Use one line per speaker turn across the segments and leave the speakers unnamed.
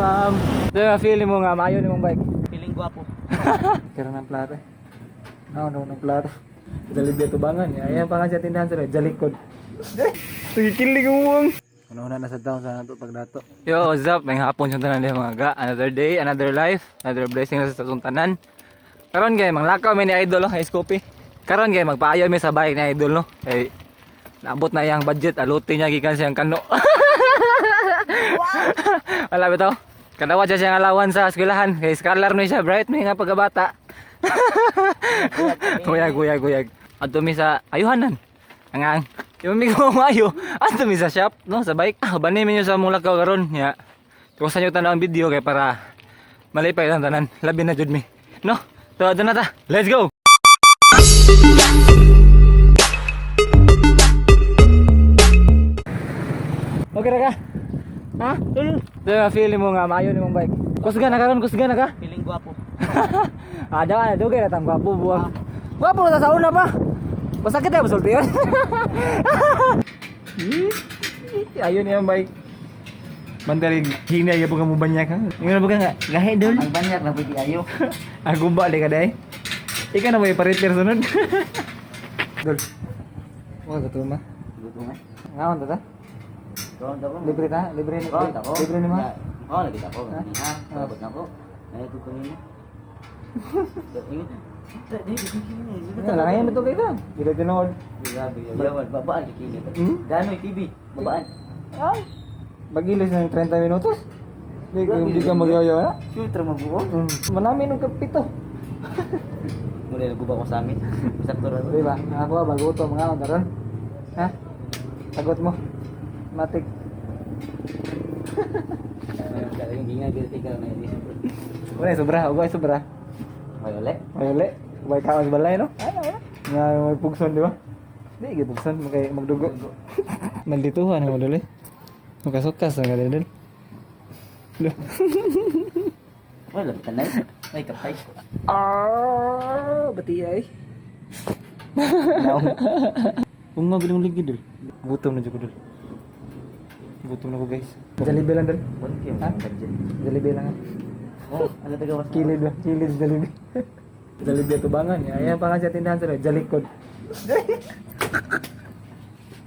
Ma'am. Diba, feeling mo nga, maayo ni mong bike.
Feeling gwapo.
Kira ng plato. No, no, ng plato. Jollibee tubangan. Ayan pa nga siya tindahan sir. Jalikod. Nagikilig ang uwang. Una-una na sa down sa nato pagdato. Yo, what's up? May hapon sa tanan diha mga ga. Another day, another life, another blessing na sa atong tanan. Karon kay manglakaw mi ni idol oh, kay Scoopy. Karon kay magpaayo mi sa bike ni idol no. Kay naabot na iyang budget, aluti niya gikan siyang kano. Wala ba to? Kadawa siya siyang alawan sa eskwelahan. Kay scholar ni siya, bright ni nga pagkabata. Guyag, guyag, guyag. Adto mi sa ayuhanan. Ang ang. Yung mi ko maayo. Adto mi sa shop, no, sa bike. Ah, bani mi sa mong lakaw karon. Ya. Tuwasan niyo tanaw ang video kay para malipay lang tanan. Labi na jud mi. No? To adto na ta. Let's go. Okay ra ka? Ha? Diba feeling mo nga maayo ni mong bike? Kusga na karon, kusga na ka?
Feeling gwapo.
Ada ada dugay na tang gwapo buwag. Gwapo sa sauna pa. Masakit ay masulti yun. Ayun yung bike. Bandarig hinay ya ka mo banyak ha. Ingon ba ka nga gahi dol.
Ang banyak na pwede ayo.
Ang gumba di ka day. Ika na mo ipariter sunod. Dol. Wa ka ma.
Gusto nga.
Ngaon ta ta?
Kaon ta ko.
Libre ta, libre ni.
Kaon ta ko.
Libre ni ma.
Kaon lagi ta ko.
Ha?
Ha? Sabot na ko. Ay ko kanina.
Wala ngayon ito kayo. Dili tinuod.
Grabe, yawan, babaan kini.
Hmm?
Gano'y TV, babaan.
Ay. Bagilis ng 30 minutos. Di ka magyayaw na.
Shoot ra mabuo.
Manami nung kapito.
Muna naguba ko sa amin. Sakto ra.
Di ba? Ako bago to mga ano karon. Ha? Sagot mo. Matik.
Yung ginga gyud ikaw na ini.
Wala sobra, ugay sobra.
May uli.
May uli. Ugay ka mas balay no? Ano wala. Nga may pugson di ba? Di gyud pugson kay magdugo. Nandituhan mo dali. Makasukas ang kadal.
Wala tanay. May kapay.
Ah, bati ay. Unga bilang lagi dul. Gutom na jud ko dul. Gutom na ko guys. Jollibee lang dul.
1K
Ha?
budget.
Jollibee lang ah.
Oh, ano tagawas?
Kilid ba? Kilid Jollibee. Jollibee tubangan. Ayan pa nga siya tindahan sir. Jalikod.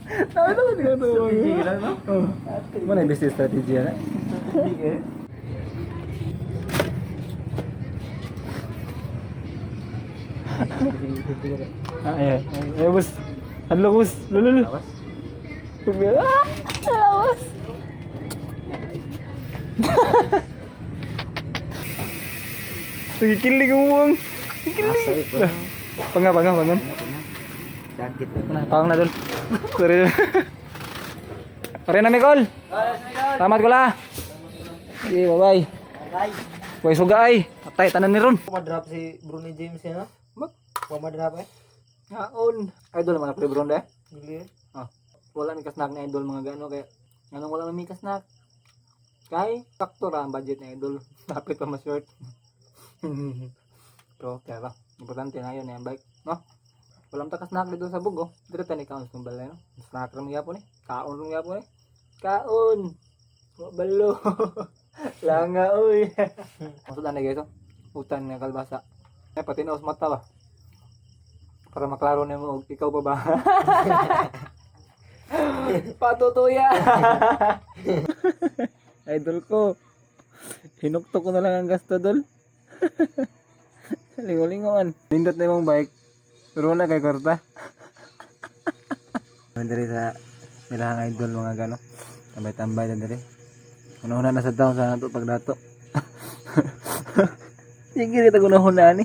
Tama naman di ko
Strategy lang, no?
Oh. Mana yung business strategy na? Ah, ayan. Ay, boss. Ano, boss? Lululu.
Lawas.
Ah! Lawas! Nagikilig ang uwang. Nagikilig. Panga, panga, panga.
Sakit.
Na, pang na dun. Sorry. Sorry na, Mikol. Salamat ko la. Sige, bye-bye.
Bye.
Way suga ay. Patay, tanan ni Ron.
Pumadrop si Bruni James yan, no?
Mag?
Pumadrop eh.
Ngaon. Idol man ako ni Bron, eh.
Hindi.
Ah, wala mi kasnak na idol mga gano kaya anong wala mi kasnak? Kay sakto ra ang budget na idol. Dapat pa ma-short. Pero kaya ba? Importante na yun ang bike, no? Walang ta kasnak dito sa bugo. Dire ta ni kaon sa balay, no? Snack ra gyapon eh. Kaon ra gyapon eh. Kaon. Wa balo. Langa oy. Maksud na guys, oh. Utan nga kalbasa. Eh pati na mata ba? Para maklaro na mo og ikaw pa ba? Patutuya. Idol ko. Hinukto ko na lang ang gasto dol. Lingo-lingoan. Nindot na imong bike. Pero wala kay kwarta. Diri sa ilang idol mga gano. Tambay-tambay na diri. Una-una na sa down sa nato pagdato. Sige kita gunahuna ni.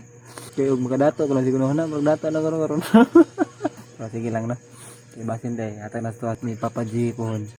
Kay og makadato ko lang si gunahuna, magdato na karon karon. Pero sige lang no. Kay basin day, hatag na sa tuwa ni Papa G pohon.